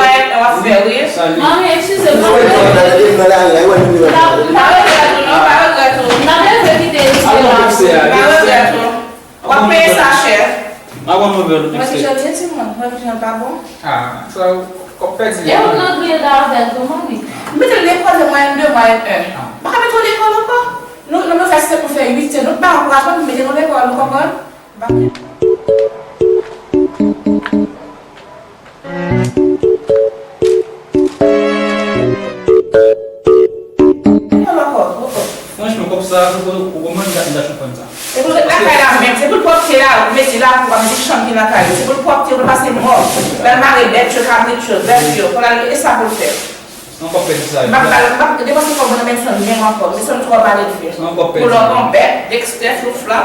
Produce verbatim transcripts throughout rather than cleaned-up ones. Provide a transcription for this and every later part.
mwayen w ap fè, wi. Manmi, eskize m. M pa regrèt ou, non, m pa regrèt ou. M ap leve kite isit la. M pa regrèt ou. W ap peye sa chè. Mwen ki jan l ye, timoun? Mwen ki jan l pa bon? Ah, sa w ap pèdi. E ou nan griye avè l tou, manmi? M mete l lekòl de mwayèn de, mwayèn en. M pa ka mete w lekòl ankò. Nou, nou, nou fè sèt, nou fè uit, nou pa ankourajman, nou mete nou lekòl, ou konprann? Franchman, kòb sa, ou konprann, m ta konprann sa. Se pou l ret lakay la menm, se pou l pwòpte la, ou mete la pou pa mete chanm ki nan kay yo. Se pou l pwòpte, pou l pase mòp, l al mare bèt yo, kabrit yo, bèf yo, pou l al, e sa pou l fè. Nan kòb pèdi sa yo. M ap ba l, m ap depanse kòb mwen nan menm fanmi menm ankò. Mesye m twò maledve. Nan kòb pèdi. Pou lòt yon bèt, Dexter, Floufla.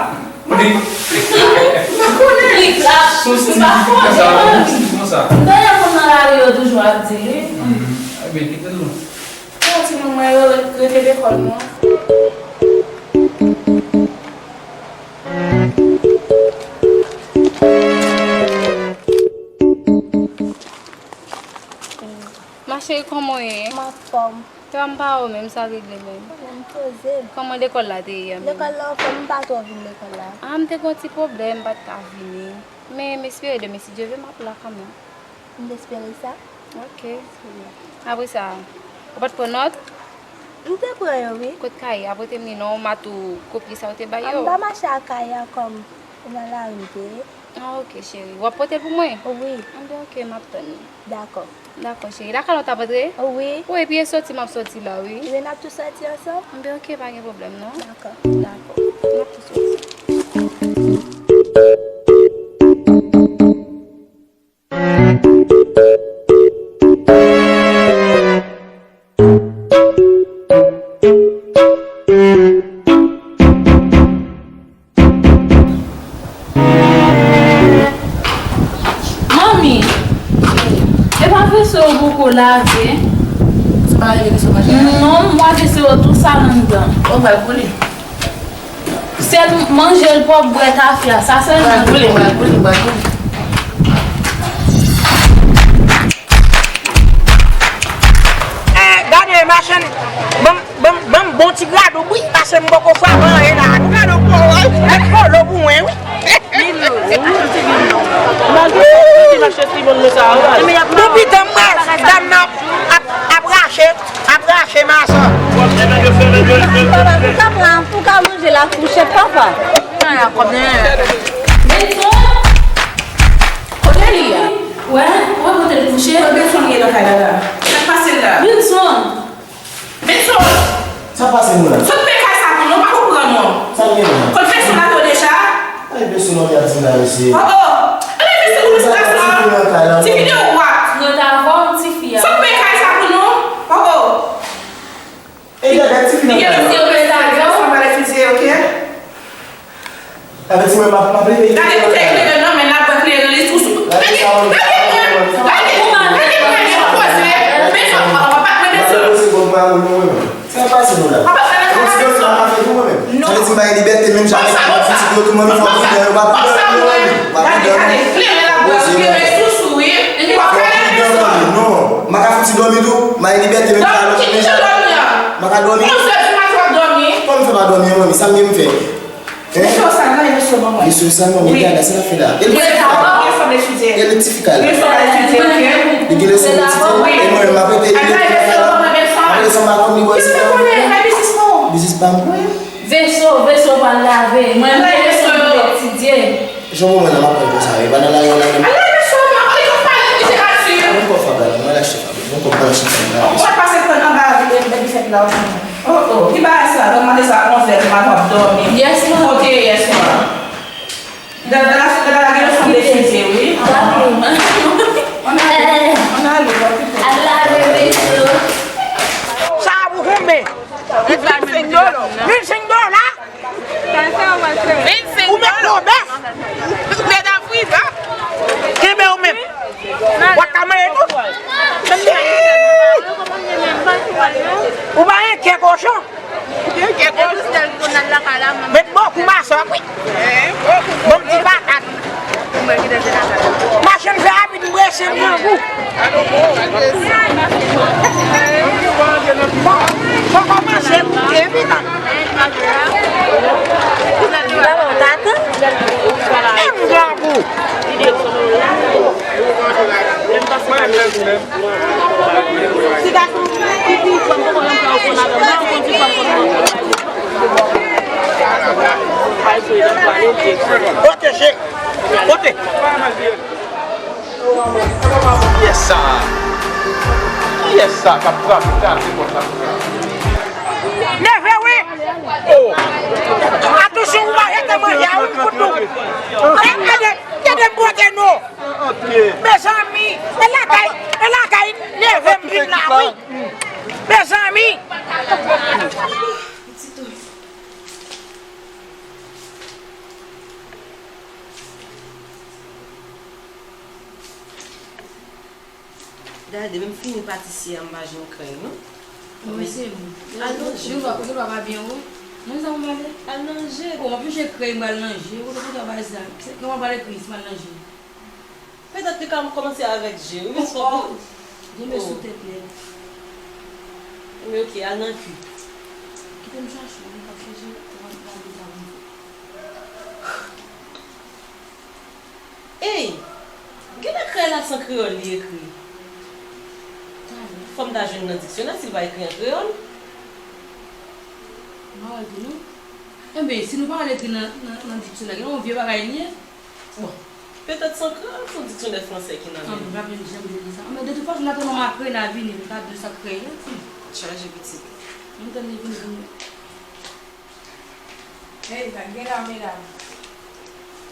Plik. Plik. M pa konnen. Plik la. Sou stil ki konsa, sou stil ki konsa. Dayè moun nan lari yo toujou ap di, wi. Mhm. Ebyen, kite l non. Bon, timoun mwen yo, rete lekòl nou. Ma chérie, kòman w ye? M anfòm. Sa m pa wè w menm, sa regle menm? M poze m. Kòman lekòl la te ye a menm? Lekòl la anfòm, m pa twò vin lekòl la. Ah, m te gen yon ti pwoblèm, m pa t ka vini. Men m espere demen, si Dye vle, m ap la kanmenm. M t espere sa. Ok. Apre sa, ou pa t pran nòt? M te pran yo, wi. Kot kaye a? Pote m li non, m a tou kopye sa ou te bay yo. M pa mache ak kaye a kòm nan lari m te ye. Ah, ok, cheri. W ap pote l pou mwen? Wi. Anben, ok, m ap tann li. Dakò. Dakò, cheri. Lakay la w t ap antre? Wi. Wi, epi e soti m ap soti la, wi. Ebyen, n ap tou soti ansanm? Anben, ok, pa gen pwoblèm, non. Dakò. Dakò. N ap tou soti. Manmi, e pa vese yo poko lave? Se pa lave vese yo manje? Non, m wè vese yo tou sal anndan. Ou pral pou li? Sèl manje l pwòp, bwè kafe a, sa sèlman. Pral pou li, pral pou li, pral pou li. Eh, gade, machann, ban m, ban m, ban m bon ti gradou, wi, paske m poko frape anyen la. Gradou pou ou, wi. Met kolo pou mwen, wi. Mil yo, ou ti vin non. Malgre sa, ou te mache ti bon le sa, wi. Depi tan m pral, dam nan ap, ap, ap rache. Ap rache mason. Papa, pou ka pran, pou ka manje la kouche, papa. Sa a kòb nan men. Beton! Kote li ye? Wè, wè kote l kouche? Kote son Mesye. Oh, oh! Ala mesye, ou mesye gason an. Ti fi de ou a? Mwen ta vòm ti fi a. Sa w fè kay sa pou nou? Oh, oh! E gade ti fi nan kay la. Mesye, ou mesye gason, pa refize, ok? Gade ti mwen, m ap, m ap leve. Gade kote kleren nan, men l ap pran kleren li sou sou. Gade sa, gade, gade, gade, gade, gade, poze. Men sa, w pa, w pa, men sa. Sa pase nou la. Yon ti dòmi la ka fè tou mwen menm. Sa vle di m bay libète menm jan avèk pitit yo tou, mwen menm fò pridè, yo pa pridè non, yo pa pridè non. Poze non. Fò pridè non. Non, m pa ka fouti dòmi tou, m bay libète menm jan avèk pitit yo. M pa ka dòmi. Kòman m fè pa dòmi an, manmi? Sa m gen m fè? Mesye w sal, nan e mesye w ban mwen. Mesye w sal, manmi, gade sa l ap fè la. E l ti fi kal. E l ti fi kal. Mesye w al etidye, ok? Li gen leson pou etidye. E mwen menm, m ap rete li. Apre sa, m pa konn li bò isit la. Biznis pa m. Veso, veso w pral lave. Mwen menm, veso m etidye. Jan w wè mwen la, m ap pran konsa, e pa nan lari an la menm. Al lave veso w, mwen, ou li konn pale literati. Mwen kò fab la, mwen al achte fab. Mwen kò pral achte fab la. Ou pral pase pran anba bifèt la, ou. Oh, oh, ki bagay sa? Ban m mande sa onzè di maten w ap dòmi. Yes, ma'am. Kote yes, ma'am? Dans, dans la, dans la gueule, on des fusées, oui. Ann ale, ann ale, ann ale. Sa a pou konbyen? Vennsenk dola. Vennsenk dola? Ou met lobè. Kenbe ou menm. W ap ka manje tou. Ou pa gen kè kochon. Met bokou masòk, wi. Bon ti patat. Machann fè rapid, m prese, m grangou. Bon, bon, kòmanse goute, wi, tata. E m grangou. Ti gason, ti fi, fanm poko janm fè yo konn avè m. Mwen, m konn ti fanm konn avè m. Pote, cheri. Pote. Kiyès sa a? Kiyès sa a k ap frape, frape pòt la konsa? Leve wi! Oh! Atansyon, ou pa jete manje a, wi, pou nou. Gade, gade, gade m pote nou. Mezanmi, e lakay, e lakay neve m vin la, wi. Mezanmi. Gade, menm fini patisye a, m pa jwenn krèy, non. Mwen se mwen. Al nan je. Ou gen dwa pa byen, wi. Mwen sa mwen ale. Al nan je. Bon, m ap chèche krèy, m al nan je. Ou konn travay sa. Se kòman pale Kris, m al nan je. Petèt li ka kòmanse avèk je, wi, men se pa pou. Gen men sou tèt nèt. Men ok, al nan ki. Kite m chache, mwen p ap chache, ou pa, ou pa vle sa pou m fè. Ey! Genlè krèy la se an kreyòl li ekri. Fò m ta jwenn nan diksyonè si l pa ekri an kreyòl. M pa wè l tou non. Enben, si nou pa wè l ekri nan, nan, nan diksyonè, gen yon vye bagay li ye. Bon, petèt se an kreyòl, se yon diksyonè fransè ki nan men l. Anben, m pa menm janm jwenn sa. Anben, de tout fason, m ap tann makrel la vini pou m ka di w sa k kreyòl. Chaje pitit. M tann li vini pou m. Hey, sa k gen la, medam?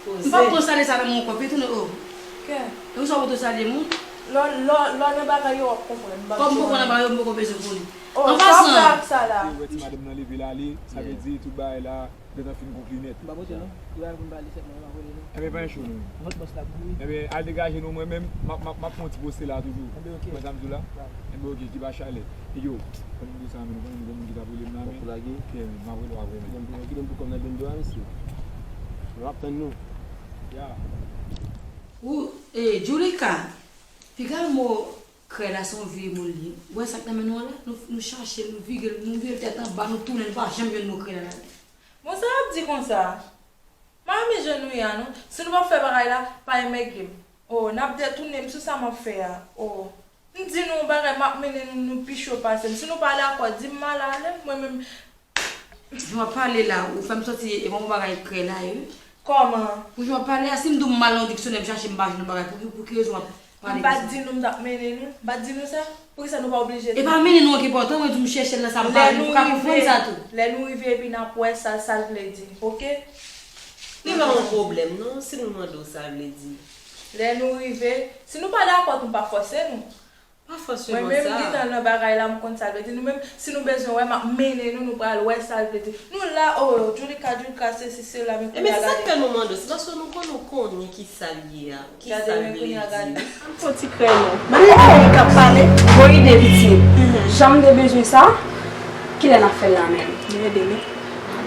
M p ap pran salye sa nan men w ankò, pi tounen, oh. Kè. E ou sa w poto salye moun? Lò, lò, lò nan bagay yo, w ap konprann. Kòm m konprann nan bagay yo, m poko bezwen konnen. Oh, an pasan, sa w fè ak sa la? Ou wè ti madanm nan leve l ale, sa vle di tout bagay la gentan fin konkli nèt. M pa pote non. Li pa vin pale sèlman, li pa pote non. Enben, pa gen cho non. Lòt bòs la boure. Enben, al degaje nou, mwen menm, m ap, m ap, m ap fè yon ti poste la toujou. Enben, ok. Mwen sa m di w la? Enben, ok, ki pa chalè. Yo, kòm m di w sa, men nou konnen m gen moun ki t ap rele m la, men. Fòk ou lage. Kite m, m ap rele w apre, men. Kite m pou, kite m pou kòm nan bendo a, mesye. Nou ap tann nou. Ya. Ou, eh, Julika, piga mo krèy la se yon vye mo l ye. Ou wè sa k nan men nou an la? Nou, nou chache l, nou vire l, nou vire l tèt anba, nou tounen, nou pa janm jwenn mo krèy la ladan. Bon, sa w ap di konsa? M pa renmen jan nou ye a non. Si nou p ap fè bagay la, pa enmège m. Oh, n ap detounen m sou sa m ap fè a. Oh. M di nou yon bagay, m ap mennen nou, nou pi cho pase m. Si nou pa dakò, di m m al ale, mwen menm. Jan w ap pale la, ou fè m santi e yon bagay krèy la ye wi. Kòman? Pou jan w ap pale a, si m di w m al nan yon diksyonè m chache m pa jwenn yon bagay, pou ki, pou ki rezon w ap pale konsa? M pa t di nou m t ap mennen nou? M pa t di nou sa? Poukisa nou pa oblije di? E pa mennen nou an ki enpòtan, mwen di w m chèche l nan sa m pa jwenn, ou ka konprann sa tou. Lè nou rive epi n ap wè sa, sa l vle di, oke? Li pa yon pwoblèm non, si nou mande w sa vle di. Lè nou rive, si nou pa dakò tou, pa fòse nou. Pa fòse nou sa. Mwen menm, m gentan nan bagay la, m konn sa l vle di. Nou menm, si nou bezwen wè, m ap mennen nou, nou pral wè sa l vle di. Nou la, oh, Djoulika, Djoulika, sesi, sela, men kounye a gade. Ebyen, se sa k fè nou mande w, se paske nou konn, nou konnen ki sa l ye a. Ki sa l vle di. Yon ti krèy non. Mande moun k ap pale. Bon ide, pitit. Jan m te bezwen sa, kilè n ap fè l la menm? Demen.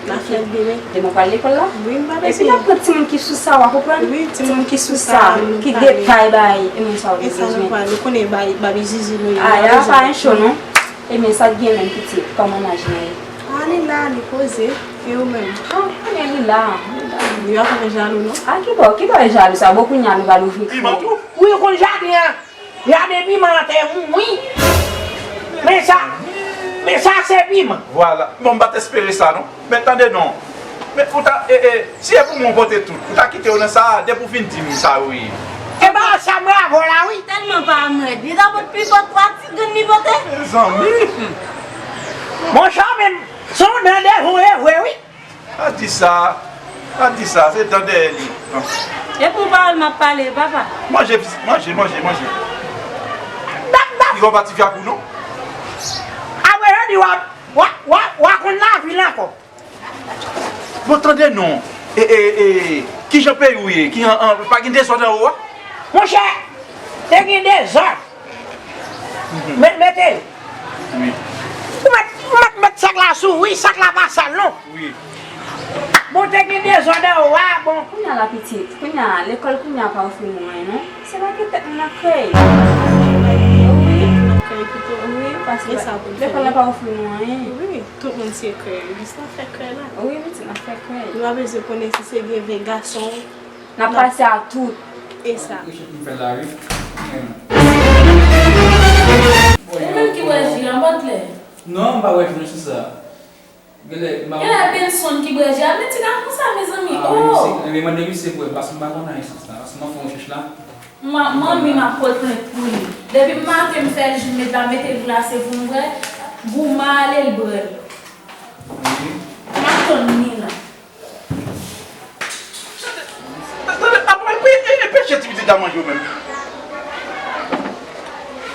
N ap fè l demen. Demen w pral lekòl la? Wi, m pa bezwen. Epi n ap pran timoun ki sou sa, w a konprann? Wi, timoun ki sou sa, ki detay bay, e moun sa w bezwen. E sa nou pral, nou konnen bay, babi zizi nou ye. A, y a pa en cho non. Ebyen, sa k gen menm, pitit? Kòman naj lan ye? A, li la, li poze. E ou menm? A, konnen li la, li la. Yo ap fè jalou non. A, ki bò, ki bò e jalou sa? Bon, kounye a nou va louvri kò. Wi, ou konn jaden an. Jaden piman an te mouri. Men sa, men sa se piman. Vwala. Bon, m pa t espere sa non. Men tande non. Men ou ta, e, e, si e pou mwen w pote tout, ou ta kite yo nan sa a, depi w fin di m sa yo ye. E ba sa bravo la wi. Tèlman pa m rèd. Li ta pot pifò twa ti grenn li pote. Mezanmi. Monchè menm, se yon dan devan e vre wi. Pa di sa, pa di sa, se dan dèyè li. E pou pawòl m ap pale, papa. Manje, pitit, manje, manje, manje. Li pa ti fyakou non. Apre yo di w a, w a, w a, w a konn lavil ankò. Bon, tande non. E, e, e, kijan peyi w ye? Ki an, an, pa gen dezòd anwo a? Monchè, te gen dezòd. Met, mete yo. Wi. Ou mèt, ou mèt met sak la sou, wi, sak la pa sal non. Wi. Bon, te gen dezòd anwo a, bon. Kounye a la pitit, kounye a, lekòl kounye a pa ofri nou anyen non. Se pa ki tèt nou n ap kreye. Wi. Wi, paske lekòl la pa ofri nou anyen. Wi, tout moun se kreye. Jis n ap fè kreye la. Wi, pitit, n ap fè kreye. Nou pa bezwen konnen si se gen ven gason. N ap pase a tout. E sa. Ou menm ki bwè ji a, Bòdlè? Non, m pa bwè ji, mesye sa. Genlè, m pa... Genlè Benson ki bwè ji a. Men ti gason sa, mezanmi. Ah, oh! Men mande misye pou wè, paske m pa konn nan esans la. Paske m ap fè yon rechèch la. Manmi m ap pote plent pou li. Depi maten m fè l, jis m met la, mete l glase pou m bwè. Gou m ale, l bwè l. M ap tann li la. Tande, tande, apre, e, e, e peche ti pitit la manje w menm.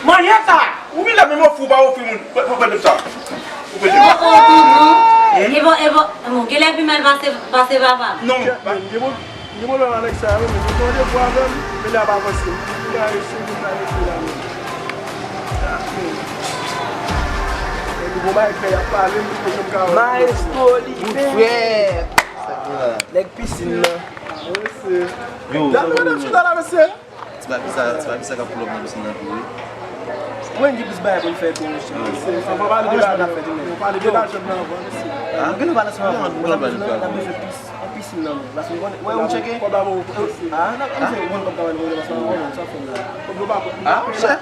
Manje sa! Ou vin la menm ofri, ou pa ofri moun. Pran, pran, pran sa. Ou pete. Oh, oh, Doudou. Hmm? E bon, e bon, bon, genlè pi mal pase, pase papa. Non, pa. Gen bon, gen bon lè avèk sa, men mwen te randevou avè l, men li ap avanse. Li a resi, li a resi la, men. Bon bagay k fè y ap pale, m pa janm ka wè. Maestro Liben. Frè. Nèg pisin nan. Yo. Gade madanm chita la, mesye. Ti papi sa, ti papi sa k ap pull up nan pisin nan tou, wi. Mwen gen plis bagay pou n fè tou, mesye. Wi. Ann pale de lajan n ap fè tou, men. Pale de lajan nan anvan, mesye. Ah, gen nou pa nan sèman pou n pale de lajan. N ap bezwen plis. An pisin nan, men. Paske ou konnen, wè, ou tcheke. Kòb la bon, mesye. Ah, n ap, n ap fè yon kòb ka wè nou, paske nou konnen sa fè la. Kòb yo pa bon. Ah, monchè.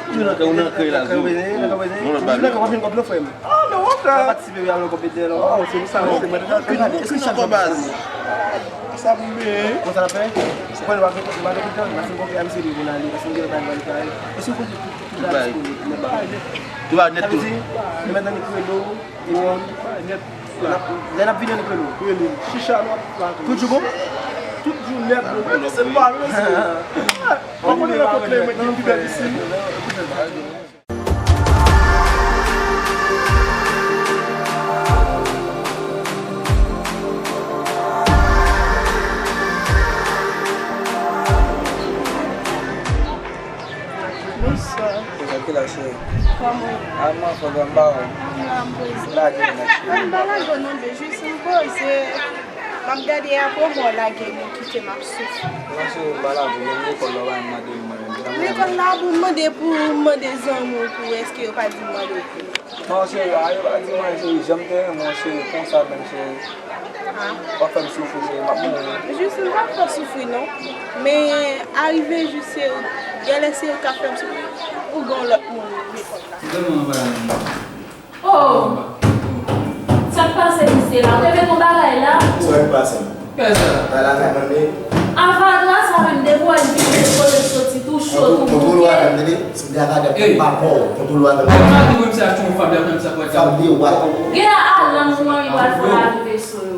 Ou nan kè, ou nan kè la, zo. Nan kè, nan kè, nan kè, pa vin kòb yo, frè m. Ah, men ou fè. Pa patisipe a nan kòb etè, non. Oh, se pou sa, mesye. Mwen te... Eske nou nan kòb, baz? Sa pou m peye. Konsa n ap fè? Ou konnen w ap gen, w ap gen tout tan, n ap fin kontre a misye li pou n ale, paske m gen lòt bagay pou n ale. Eske ou konnen tout, tout bagay disponib, nèt ba nèt? Tout bagay nèt tou. Sa vle di, nou mèt nan kredo, epi lè n ap, lè n ap vini, nou kredo. Rele m. Chicha, nou ap la. Tout jou bon? Tout jou nèt, bon. Mwen se pa, mwen se. Mwen konnen nan kot lè mwen gen pi bèl isit. Bonswa. Poze ki la, cheri? Kòman? A, m anfòm, m ba ou. M la, m poze. Lage m, cheri. Mwen pa lage w non, bebe, jis m poze. M ap gade apre mwen lage m, kite m ap soufri. Non, cheri, m pa lage w, menm lekòl la, w pa mande m mwen. Lekòl la, pou m mande pou, m mande zanmi w pou, èske yo pa di m mande w pou? Non, cheri, a, yo pa di mwen, cheri, jan m te renmen w, cheri, konsa menm, cheri. Ah. W ap fè m soufri, cheri, m ap mouri. Jis m p ap fè w soufri, non. Men, arive jis se ou, genlè se ou k ap fè m soufri, ou gen yon lòt moun lekòl la. Vrèman, vrèman. Oh! Sa k pase misye la? Ou te met yon bagay la? Sa k pase? Kiyès sa? Bay lakay mwen, men. Avadra sa menm, depi w al vini, kote l soti tou cho, tou mouke. Kontwole w avè m, tande? Si m te avadra, m pa mò. Kontwole w avè m. Mwen pa di mwen misye achte yon fab, y ap fè m sa pou fè. Fab li, w a. Gen a Alan, ou anvi w al fè lavi veso yo.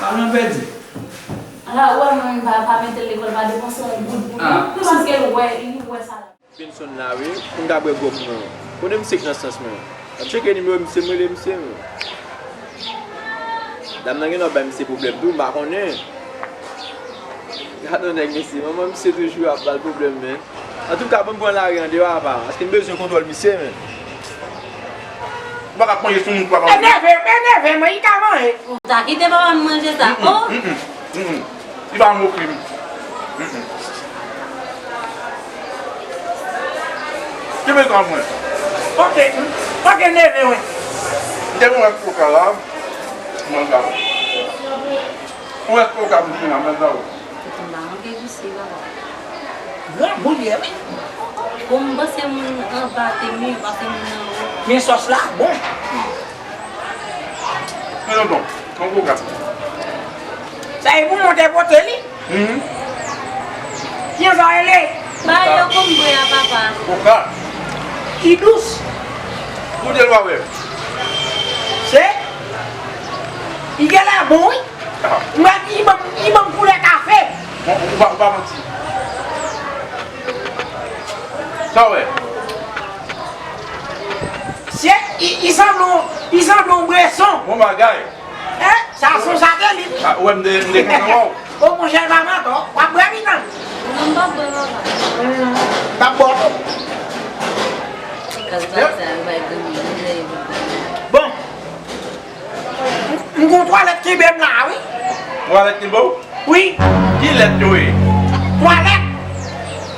Paran pèdi. Ala, ou wè mwen pa, pa mete l lekòl, pa depanse yon goud pou li. Ah. Paske l wè, li wè sa la. Benson la, wi. Pou m ta bwè gòm nan. Konnen misye k nan sans mwen. M ap tcheke nimewo misye, m rele misye, mwen. Dam nan gen dwa bay misye pwoblèm tou, m pa konnen. Gade yon nèg, mesye. Manman misye toujou ap ba l pwoblèm, men. Antouka, ban m pran lari andeyò apa. Paske m bezwen kontwòl misye, men. Ou pa ka ap manje sou moun pou pa manje. Enève, enève, mwen, li ka manje. Ou ta kite papa m manje sa. Mm, mm, oh. Mm, mm, mm, mm. Li pa mokri m. Mm, mm. Kenbe kò mwen. Ok, ok, neve mwen. M te gen yon koka la, mwen la. Ou wè koka m gen la, mwen la. Kote m pa manke visye, papa. Granmoun ye, wi. Bon, m panse moun anba te miyò pase moun anwo. Men sòs la bon. Men non, bon, yon koka. Sa e pou monte pote li. Mhm. Kijan sa rele? Ba yo konn bwè a, papa. Koka. Li dous. Goute l w a wè. Se? Li genlè bon, wi. Ah. M wè li ban m, li ban m koulè kafe. Bon, ou pa, ou pa manti. Sa w wè? Se, li, li sanble yon, li sanble yon bweson. Bon bagay. Eh, sa se yon satelit. Ah, ou wè m te, m te kontan wè w. O monchè, l pa mantò. W ap bwè mitan. Non, m p ap bwè, papa. Hmm, m p ap bwè tou. Ti kaz bagay sa yo bay granmoun, yo lè yo vin granmoun. Bon. M, m gon twalèt kenbe m la, wi. Twalèt kenbe w? Wi. Ki lèt yo ye? Twalèt.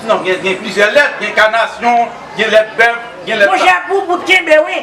Non, gen, gen plizyè lèt. Gen kanasyon, gen lèt bèf, gen lèt... Monchè, pou, pou kenbe, wi.